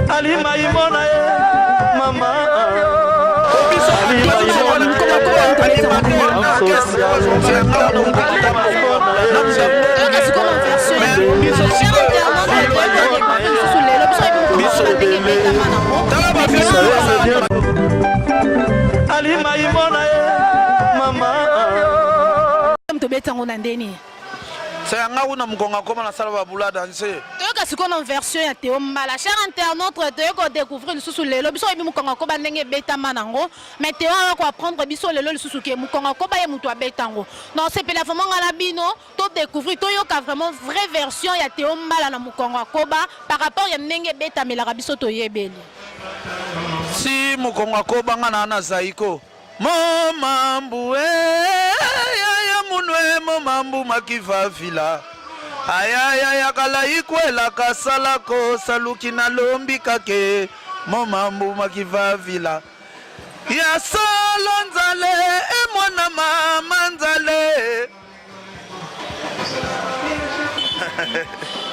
Alima imona ye mama. Alima imona ye mama. Tobeti yango na ndeni. Saya nga kuna mukongo akoma na sala ba bula danse. Toyoka sikoyo na version ya Theo Mbala. Cher internaute, toye ko découvrir lisusu lelo. Biso oyebi mukongo akoba ndenge ebetama nango. Mais Theo aya ko apprendre biso lelo lisusu ke mukongo akoba ye mutu abeta yango. Donc sepela vraiment nga na bino to découvrir, toyoka vraiment vraie version ya Theo Mbala na mukongo akoba par rapport ya ndenge ebetamelaka biso toyebeli. Si mukongo akoba nga na na Zaiko. Momambu eh, ya munwe momambu makivavila ayaya kala ikwela kasalako saluki na lombi kake momambu makivavila ya solo nzale e mwana mama nzale.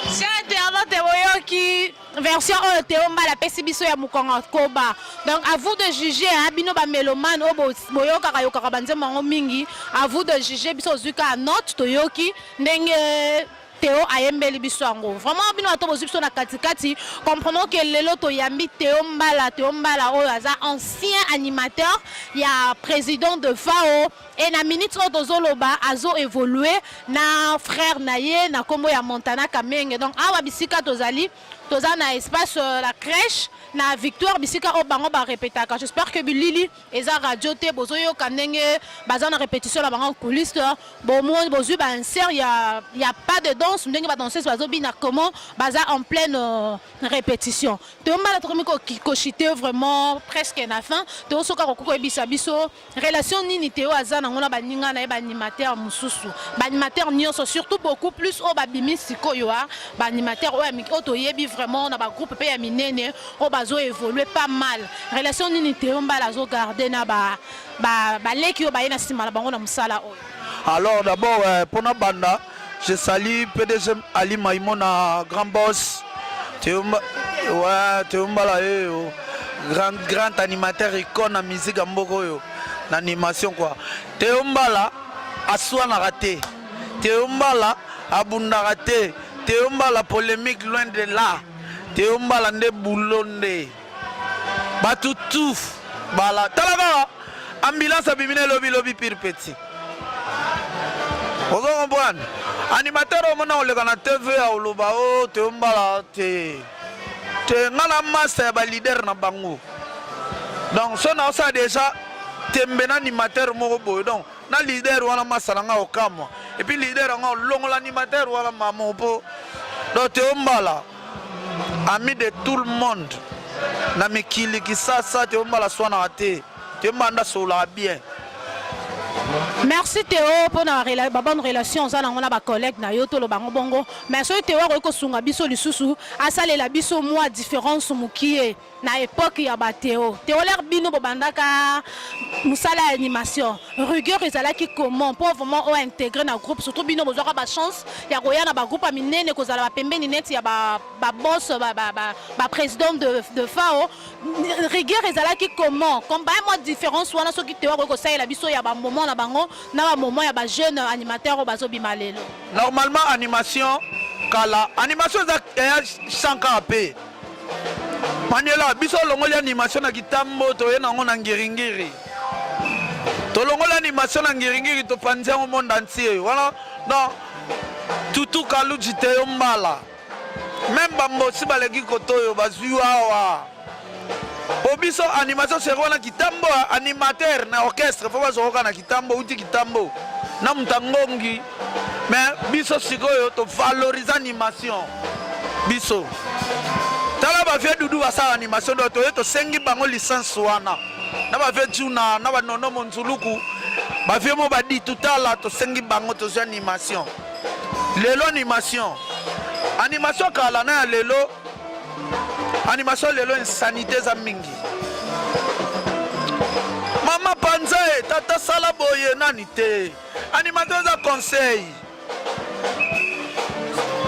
Cher internaute, boyoki version oyo Theo Mbala apesi biso ya Mukongo Koba. Donc à vous de juger, hein, bino ba mélomane oyo boyokaka yokaka ba nzembo yango mingi, à vous de juger biso ozwi kaka note toyoki ndenge Theo ayembeli biso yango. Vraiment bino bato bozwi biso na katikati, comprenons que lelo toyambi Theo Mbala, Theo Mbala oyo aza ancien animateur ya président de FAO et na minute oyo tozoloba azo évoluer na frère na ye na kombo ya Montana Kamenge. Donc awa bisika tozali, toza na espace la crèche na Victoire bisika oyo bango ba répétaka. J'espère que bilili eza radio te, bozoyoka ndenge baza na répétition na bango en coulisses. Bomoni bozwi ba insert ya ya pas de danse ndenge ba danseuses bazobina comment baza en pleine répétition. Theo Mbala tokomi ko chuter vraiment presque na fin. Theo soki akoki koyebisa biso relation nini Theo aza nango na baninga na ye ba animateur mosusu, ba animateur nyonso surtout beaucoup plus oyo babimi sikoyo, ba animateur oyo oyo toyebi vraiment na ba groupe pe ya minene oyo bazo évoluer pas mal. Relation nini Theo Mbala azo garder na ba baleki oyo baye na nsima na bango na mosala oyo? Alors d'abord pona banda, je salue PDG Ali Maimona, grand boss Theo, ouais, Theo Mbala yeyo, grand, grand animateur icône na musique ya mboka oyo na animation quoi. Theo Mbala aswanaka te, Theo Mbala abundaka te, Theo Mbala polémique loin de là. Theo Mbala nde boulot nde bato tout bala tala kaka ambulance abimi na elobi lobi pire petit. Ozo comprendre? Animateur omona oleka na TV ya oloba o Theo Mbala te. Te nga na master ya ba leader na bango. Donc so na osala déjà tembe na animateur moko boye, donc na leader wana masala nga okamwa. Et puis leader yango olongola animateur wana mamo po. Donc Theo Mbala ami de tout le monde na mikili Kisasa, Theo Mbala swanaka te, Theo Mbala nda sololaka bien. Merci Theo pour na ba bonne relation oza nango na ba collègue na yo toloba ngo bongo. Mais soki Theo akoki kosunga biso lisusu asalela biso mwa différence mokie na époque ya ba Theo. Theo l'air bino bobandaka mosala ya animation, rigueur ezalaki comment po vraiment o intégrer na groupe, surtout bino bozwaka ba chance ya koya na ba groupe ya minene, kozala ba pembeni neti ya ba ba boss, ba, ba, ba, ba président de FAO. Rigueur ezalaki comment? Comme ba mwa différence wana soki Theo akoki kosalela biso ya ba moment na bango na ba moment ya ba jeune animateur oyo bazobima lelo. Normalement animation kala, animation eza ya chant kaka pe. Manuela, biso olongoli animation na kitambo toye nango na ngiringiri. Tolongoli animation na ngiringiri topanzi yango monde entier. Wana non Tutu Kaluji Theo Mbala. Même bambosi baleki kotoyo bazwi awa. Po biso animation seri wana kitambo animateur na orchestre fo bazwa na kitambo uti kitambo na mutangongi. Mais biso sikoyo to valoriser animation biso. Tala ba vieux Dudu basala animation donc toye tosengi bango licence wana. Na ba vieux Juna na ba Nono Monzuluku ba vieux mo ba ditutala tosengi bango tozwi animation. Lelo animation. Animation kala na ya lelo, animation lelo insanité eza mingi. Mama panza e tata sala boye nani te. Animation eza conseil.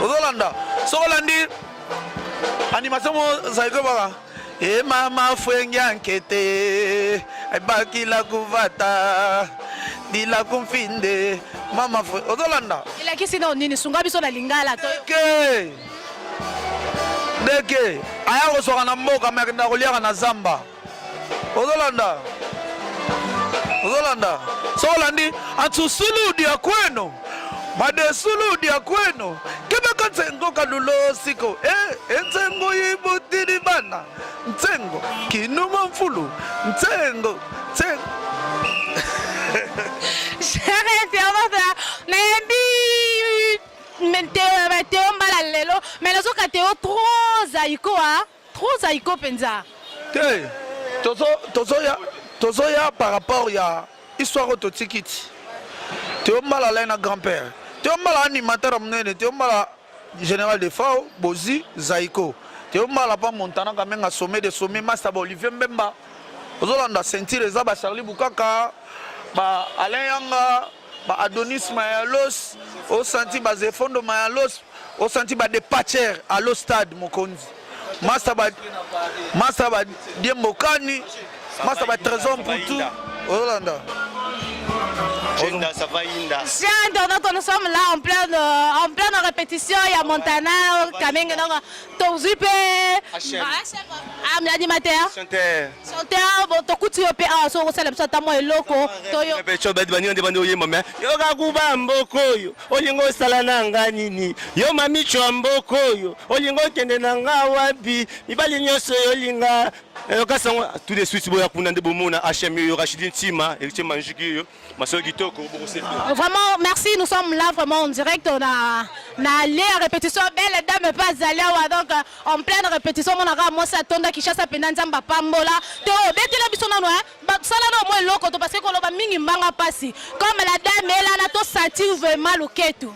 Ozolanda soki olandi Animation mo zaiko baka. E mama fwengia nkete bakila kuvata dila kumfinde mama fwe ozolanda elakisi nao nini sunga biso na lingala to ke ndeke aya koswaka na mboka me akenda koliaka na zamba ozolanda ozolanda so olandi ansusulu dia kweno madesulu dia kweno kebeka nsengo kalulo siko e ensengo yibutili bana nsengo kinuma mfulu nsengo nsengo. Cher internaute, nayebi Teo Mbala lelo mais nazoka Teo trop zaiko a trop zaiko mpenza. Te tozoya tozoya par rapport ya histoire oyo totiki ti Teo Mbala alai na grand père Teo Mbala animateur ya monene Teo Mbala général de Fao Bozi Zaiko Teo Mbala pa Montana Kamenga sommet de sommet master ba Olivier Mbemba ozolanda ceinture eza ba Charlie Bukaka ba Alain Yanga ba Adonis Mayalos osanti ba Zefondo Mayalos osanti ba Depacher alo stade mokonzi master ba master ba Diembokani master ba Trésor Mputu ozolanda. Jenda, ça va Inda. Chers internautes, nous sommes là en pleine répétition. Il y a Montana, Kamenge, donc, tozwi mpe animateur Chanteur. Chanteur, bon, tokuti yo mpe awa soki okosala biso ata mwa eloko toyo. Pecho badi baninga nde bandi oyemba me yoka kuba mboka oyo olingi osala na nga nini yo mamicho ya mboka oyo olingi okende na nga wapi mibali nyonso yolinga yoka sango tout de suite boya kuna nde bomona HM oyo Rachidi Ntima Héritier Manjiki oyo masolo kitoko bokosepela. Vraiment, merci. Nous sommes là vraiment en direct. On a, on a allé à répétition. Belle dame pas allée. Donc, en pleine répétition, mon ara, moi, ça tombe Kinshasa, pena nzamba pambola. Te, oh, betela biso nano, hein. Ba, sala no moi loko, to, parce que koloba mingi mbanga pasi. Comme la dame est là, na to sentir vraiment loketo.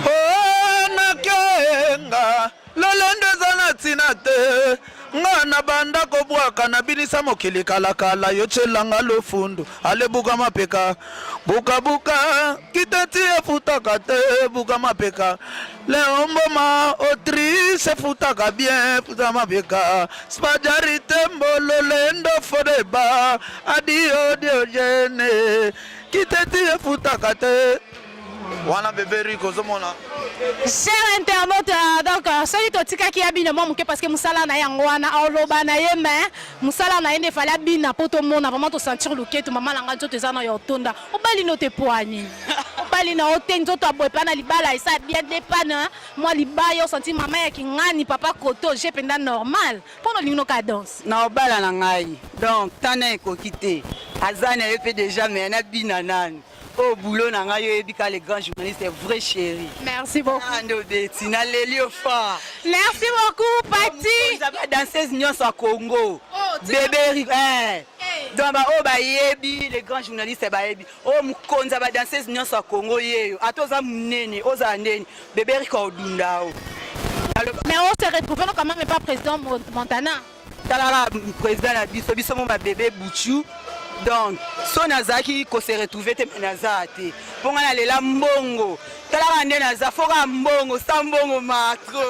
Oh, nakenga lolendo eza na ntina te nga na banda kobwaka nabinisa mokili kalakala yo tyelanga lofundu alebuka mapeka bukabuka kitati efutaka te buka mapeka leomboma autrice efutaka bien futa mapeka spajari tembo lolendo fodeba adio diogene kiteti efutaka te wana bebe Rico ozomona. Cher internaute, donc soki totikaki ya bino mwa moke parce que mosala na yango wana oloba na ye mais mosala na ye nde fallait abina mpo tomona vraiment tosentir loketo. Mama na nga nzoto eza na yo otonda obali no te po nini obali na yo te nzoto aboye mpa na libala esa bien depana mwa libaya osentir mama ya kingani papa koto je mpenza normal mpo na olingi noka danse. Na obala na ngai donc tana ekoki te aza na ye mpe déjà mais nabina nanu oyo boulot na ngai oyebi ka le grand journaliste vrai chéri. Merci beaucoup. Ah, nde obeti naleli yo fort. Merci beaucoup Pati. Eza ba danseuse nyonso ya Congo. Oh, tika- Bébé eh. Eh. Donc ba oyo bayebi le grand journaliste bayebi oyo mokonzi ya ba danseuse nyonso ya Congo yeyo ata oza monene ozala ndeni Bébé Rico odunda o. Mais on se retrouve quand même pas président Montana. Talaka président na biso biso mo ba bébé Buchu. Donc so nazalaki ko se retrouver te mais naza te mpo ngai nalela mbongo talaka nde naza foka mbongo sa mbongo matro.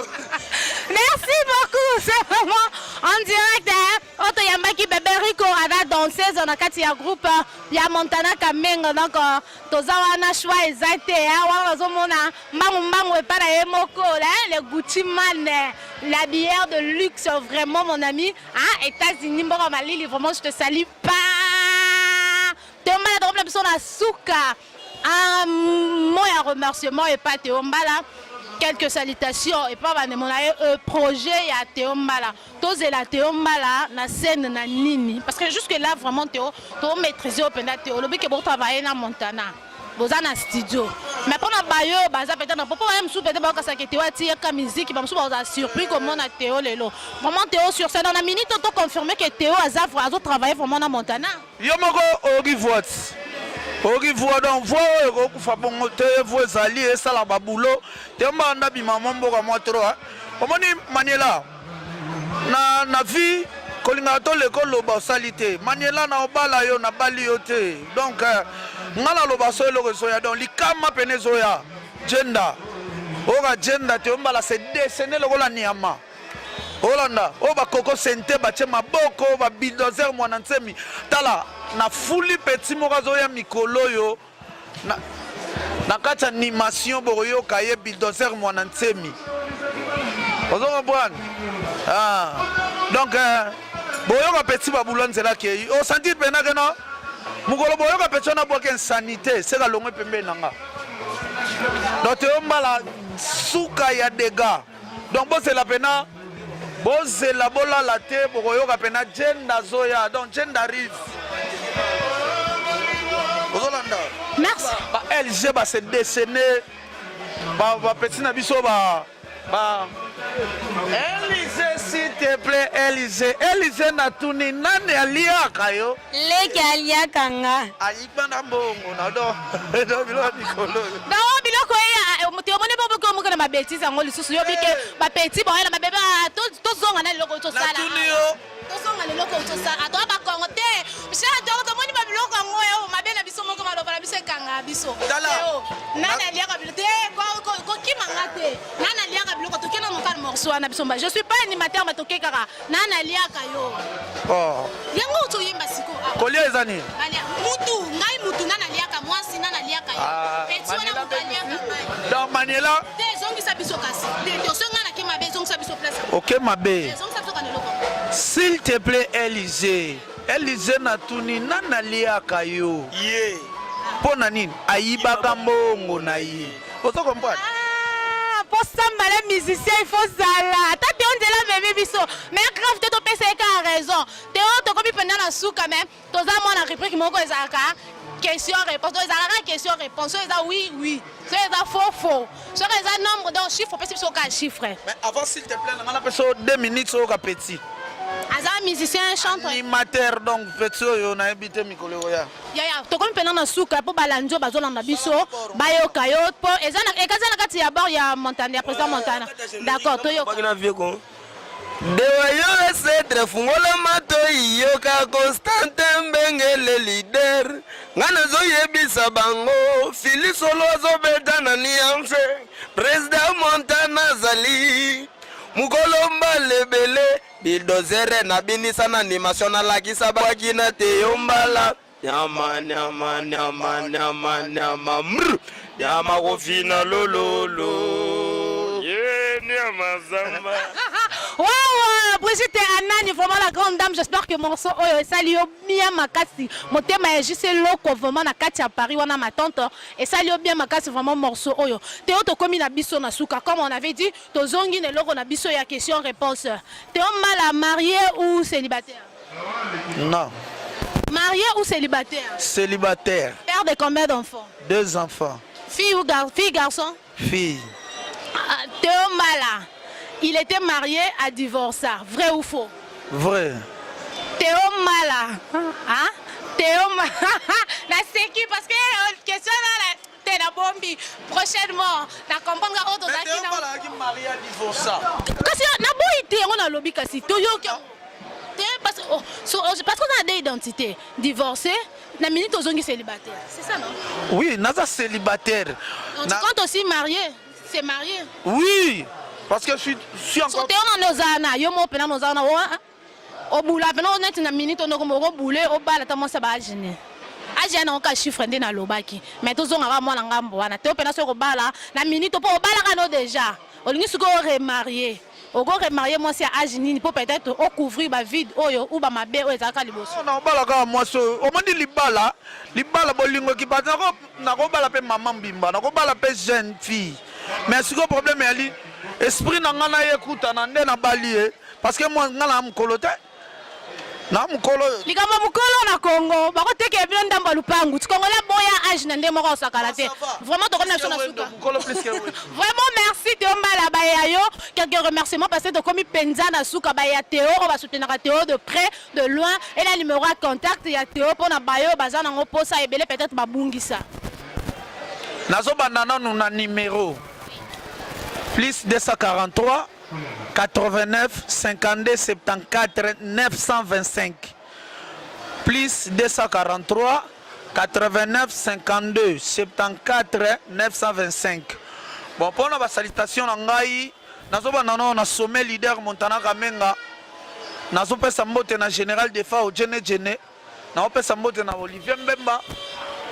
Merci beaucoup, c'est vraiment en direct. Hein? Oto yambaki bébé Rico aza danseuse na kati ya groupe ya Montana Kamenga. Donc toza wana choix eza te hein? Wana bazomona mbangu mbangu epa na ye moko hein? Le Gucci man, la bière de luxe vraiment mon ami hein? États-Unis mboka malili vraiment je te salue pas. Teo Mbala tokomona biso na suka. Un mot ya remerciement epa Teo Mbala, quelques salutations epa bandeko na ye projet ya Teo Mbala. Tozela Teo Mbala na scène na nini parce que jusque là vraiment Teo to maîtriser mpenza Teo olobi ke botravailler na Montana boza na studio mais mpona bayo baza peut-être na popo baye mosusu peut-être bakokasaka Teo atiyaka musique bamosusu bazala surpris komona Teo lelo vraiment Teo sur scène na minute to confirmer que Teo aza azotravailler vraiment na Montana. Yo moko oyoki voix ti oyoki voix donc voix oyo ekokufa bongo te voix ezali esala babulo te mbala ndabima mwa mboka mwa tro omoni Maniela na, na vie kolingaka toleka oloba osali te Maniela na obala yo nabali yo te donc nga naloba so eloko ezoya donc likama pene ezoya jenda Oyoka jenda te ombala se dessine lokola nyama. Olanda oyo bakoko sente batie maboko ba bulldozer mwana nsemi. Tala na fuli petit moko azoya mikolo oyo na, na kati ya animation bokoyoka ye bulldozer mwana nsemi. Ozo comprendre? Ah. Donc euh, boyoka petit babula nzela kei. Osentir pena ke no mokolo boyoka petit wana bwaki insanité seka longwe pembeni na nga. Donc Théo Mbala suka ya dégâts. Donc bozela pena bozela bolala te bokoyoka pena Jenda azoya donc Jenda arrive. Ozolanda? Merci. Ba LG ba se dessiner ba ba petit na biso ba ba Elise s'il te plaît Elise Elise natuni nani aliaka yo Leki aliaka nga. Ayiba na mbongo na do do biloko mikolo. Bango biloko eya moto omoni bo boko moko na ba bêtises yango lisusu yo bike ba petit bon na ba bébé to tozonga na leloko tosala. Natuni yo. Tozonga leloko tosala. To ba Congo te. Michel to tomoni ba biloko yango yo mabe na biso moko maloba na biso ekanga biso. Tala. Nana aliaka biloko te ko ko kima nga te. Nana aliaka biloko tokenda no kala morceau wana biso mba. Je suis pas animateur mais toke kaka. Nana aliaka yo. Oh. Yango ozoyemba siko awa. Kolia eza nini? Balia mutu, ngai mutu nana aliaka mwasi nana aliaka yo. Ah, Petit wana mutu aliaka ngai. Donc Manuela Te zongisa biso kasi. Te te osonga na ke mabe zongisa biso place. Ok mabe. Te zongisa biso kana eloko. S'il te plaît Elysée. Elysée natuni nani aliaka yo? Ye. Mpo na nini? Ayibaka mbongo na ye. Ozo comprendre? Ah, po samba le musicien il faut zala ata teo nzela amemi biso mais grave te topesa ye kaka raison teo tokomi mpenza na suka mais toza mwana rubrique moko ezalaka question réponse donc ezalaka question réponse soki eza oui oui soki eza faux faux soki eza nombre donc chiffre opesi biso kaka chiffre. Mais avant s'il te plaît nanga napesa yo 2 minutes oyoka petit. Aza musicien chantre. Animateur donc petit oyo nayebi te mikolo ekoya. Yaya tokomi mpena na suka mpo balandi oyo bazolanda biso bayoka yo mpo eza na kati ya bord ya Montana ya président Montana. D'accord toyoka. Dewa yo esetre fungola matoi yoka Constantin Mbenge le leader nga nazoyebisa bango Fili solo azobeta na niance President Montana azali mokolo mbala ebele Bulldozer na binisa na animation nalakisa bwaki na teyo mbala nyama nyama nyama nyama nyama mr nyama kofina lololo ye nyama zamba. Waouh, Brigitte Anani, vraiment la grande dame. J'espère que morceau oyo esali yo bien makasi. Motema ya JC Loko vraiment na kati ya Paris wana ma tante. Esali yo bien makasi vraiment morceau oyo. Théo tokomi na biso na suka comme on avait dit, tozongi na eloko na biso ya question réponse. Théo Mbala marié ou célibataire? Non. Marié ou célibataire? Célibataire. Père de combien d'enfants? Deux enfants. Fille ou gar fille garçon? Fille. Ah, Théo Mbala, il était marié à divorça. Vrai ou faux? Vrai. Théo Mbala, hein? Théo Mbala, naseki parce que euh, question là, te na bombi prochainement na comprendre oyo tozalaki na kasi naboyi te yango nalobi kasi toyoki te parce que oh, so, oh, parce qu'on a des identités divorcé na minute ozongi célibataire c'est ça non? Oui, naza célibataire. Donc, na... tu comptes aussi marié c'est marié? Oui, parce que je suis, je suis encore. So, te ona nozana yo mo pena nozana Obula pena neti na minute oyo okoma okobule obala ata mwasi ya ba age ne age ya nango ka chiffre nde nalobaki mais tozonga kaka mwana ngambo wana te opena soki okobala na minute mpo obalaka no deja olingi sikoyo oremarie oko remarie mwasi ya age nini mpo peut-être ocouvrir ba vide oyo ou ba mabe oyo ezalaka liboso. Na obala kaka mwasi oyo omoni libala libala bolingo ekipati nakobala mpe mama mbimba nakobala mpe jeune fille mais sikoyo problème eyali esprit na ngai na ye ekutana nde nabali ye Parce que moi nga na mukolo te. Na mukolo. Likambo mukolo na Congo bakotekela bino ndambo ya lupangu. Ti Congolais boya age na nde moko osakana te. Vraiment tokomi na biso na suka. Vraiment merci Théo Mbala baya yo. Quelques remerciements parce que tokomi penza na suka baya Théo oyo ba soutenaka Théo de près de loin et na numéro ya contact ya Théo pona bayo baza nango posa ebele peut-être babungisa. Nazobanda nanu na numéro plus 243 89 52 74 925 plus 243 89 52 74 925. Bon, mpona basalutation na ngai, nazobanda nano na sommet leader Montana Kamenga. Nazopesa mbote na général Defao Djene Djene, nazopesa mbote na Olivier Mbemba,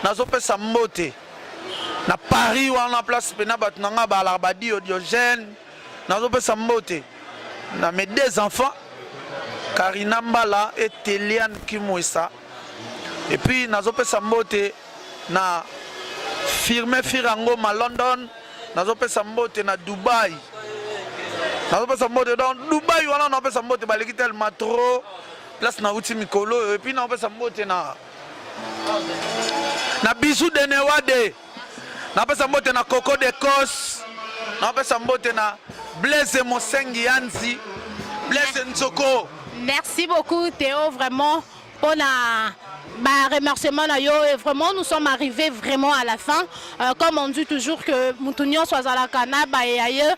nazopesa mbote na Paris wana place pena bato na ngai balaka badio Diogène, nazopesa mbote na mes deux enfants Karina Mbala et Teliane Kimwesa. Et puis nazopesa mbote na Firmin Firangoma London, nazopesa mbote na Dubai, nazopesa mbote donc Dubai wana nazopesa mbote baleki tellement trop place nauti mikolo oyo. Et puis nazopesa mbote na Bijou de Newade, napesa mbote na Coco de Cos, napesa mbote na Blaise Mosengi Yanzi, Blaise Nzoko. Merci beaucoup Théo, vraiment pour la bah, remerciement na yo. Et vraiment nous sommes arrivés vraiment à la fin. Comme on dit toujours que mutu nyonso azalaka na ba et ailleurs,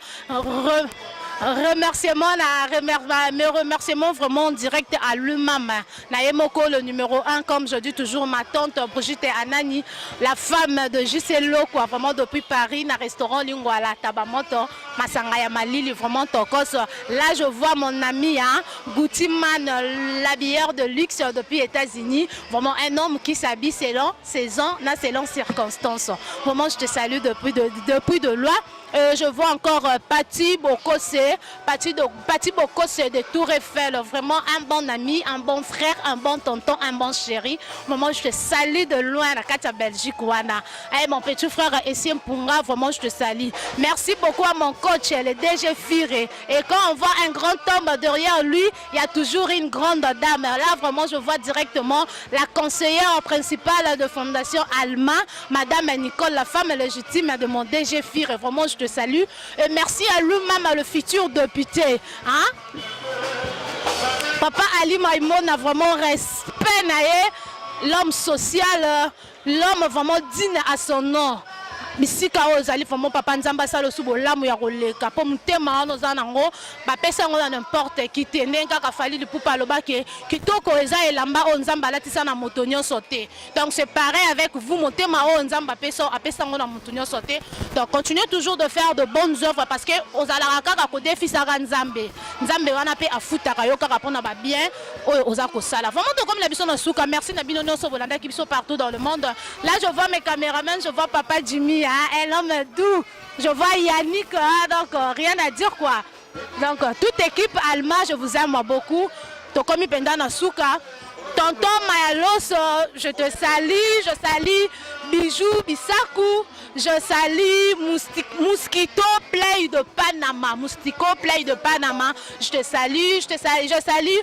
remerciement na mes remerciements vraiment direct à lui-même na ye moko le numéro 1, comme je dis toujours, ma tante Brigitte Anani, la femme de JC quoi, vraiment depuis Paris na restaurant Lingwala Tabamoto, masanga ya malili vraiment tokos. Là je vois mon ami, hein, Gucci Man, l'habilleur de luxe depuis États-Unis, vraiment un homme qui s'habille selon saison na selon circonstances. Vraiment je te salue depuis de loin. Je vois encore Patty Bokose, Patty Bokose de Tour Eiffel, vraiment un bon ami, un bon frère, un bon tonton, un bon chéri. Vraiment, je te salue de loin, la Katia Belgique, wana. Hey, mon petit frère Essien Punga, vraiment, je te salue. Merci beaucoup à mon coach, le DG Firé. Et quand on voit un grand homme derrière lui, il y a toujours une grande dame. Là, vraiment, je vois directement la conseillère principale de Fondation Alma, Madame Nicole, la femme légitime de mon DG Firé. Vraiment, je te salue. Et merci à lui-même, le futur député. Hein? Papa Ali Maïmona, vraiment respect, l'homme social, l'homme vraiment digne à son nom. Bisika oyo ozali, vraiment papa, Nzambe asala osu bolamu ya koleka, mpo motema wana oza nango, bapesa yango na n'importe qui te. Ndenge kaka Fally Ipupa alobaki, kitoko eza elamba oyo Nzambe alatisa na moto nyonso te. Donc c'est pareil avec vous, motema oyo Nzambe apesa, apesa yango na moto nyonso te. Donc continuez toujours de faire de bonnes œuvres, parce que ozalaka kaka kodefisaka Nzambe, Nzambe wana mpe afutaka yo kaka mpona babien oyo oza kosala. Vraiment, tokomi na biso na suka. Merci na bino nyonso bolandaki biso partout dans le monde. Là je vois mes caméramans, je vois papa Jimmy, hein, un homme doux, je vois Yannick, hein, donc rien à dire quoi. Donc toute équipe Alma, je vous aime beaucoup. Tokomi mpenza na suka. Tonton Mayalos, je te salue, je salue Bijou Bisaku, je salue Mosquito Play de Panama, Moustico Play de Panama, je te salue, je te salue, je salue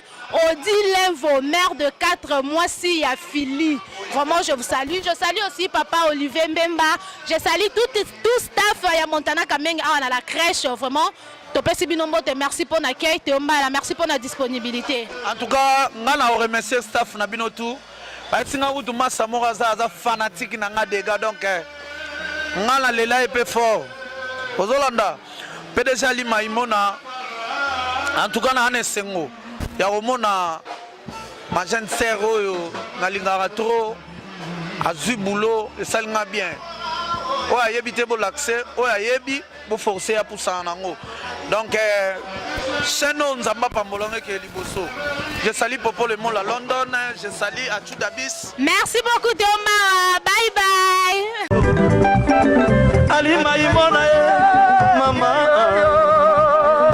Odile Lemvo, mère de 4 mois, si ya Philly. Vraiment, je vous salue. Je salue aussi papa Olivier Mbemba. Je salue tout staff ya Montana Kameng à la crèche, vraiment. Topesi bino mbote, merci pour l'accueil, Théo Mbala, merci pour la disponibilité. En tout cas, nga na remercier staff na bino tout. Bayeti nga kutu masa moko aza fanatique na nga dega, donc nga na lela ye mpe fort. Ozolanda PDG Ali Maimona, en tout cas na ana esengo ya komona ma jeune sœur oyo nalingaka trop azwi boulot, esali nga bien. Oyo ayebi te, bolakise. Oyo ayebi, boforce ya pusana nango. Donc chaîne oyo, Nzambe apambolanga eke liboso. Je salue Popo Le Mol à London, je salue Achou Dabis. Merci beaucoup Thomas, bye bye. Ali Maimona ye, mama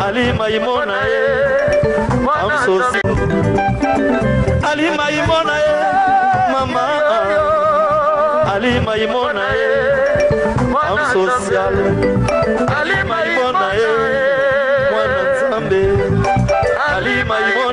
Ali Maimona ye, amsosi Ali Maimona ye, mama Ali Maimona ye, am social Ali Maimona ye, mwana Nzambe Ali Maimona.